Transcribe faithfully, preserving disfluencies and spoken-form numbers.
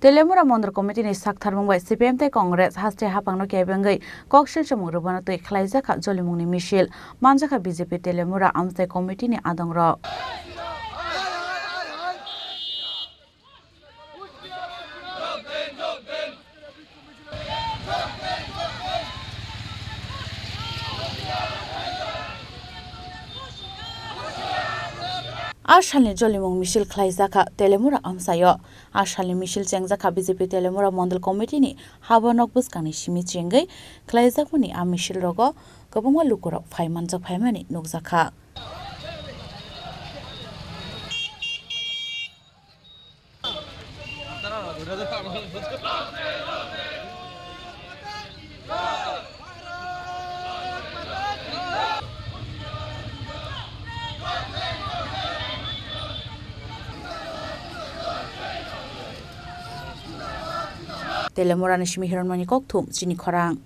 Telemura Mondol Committee ni saktharmung bai C P M tei Congress haste haphangno kebengwi kok silchomung rwbana twi khlaijak kha jolimungni misil. Manjakha B J P Telemura Amchai Committee ni adongrok. A salni jolimung misil khlaijakha Telemura Amchaio. A salni misil chengjakha B J P Telemura Mondol Committee ni haba nok bwskangni simi chengwi khlaijakmani a misil rogo kwbangma lukurok phai manjak phaimani nukjakha. Telemurani simi hironmani kokthum chini khorang.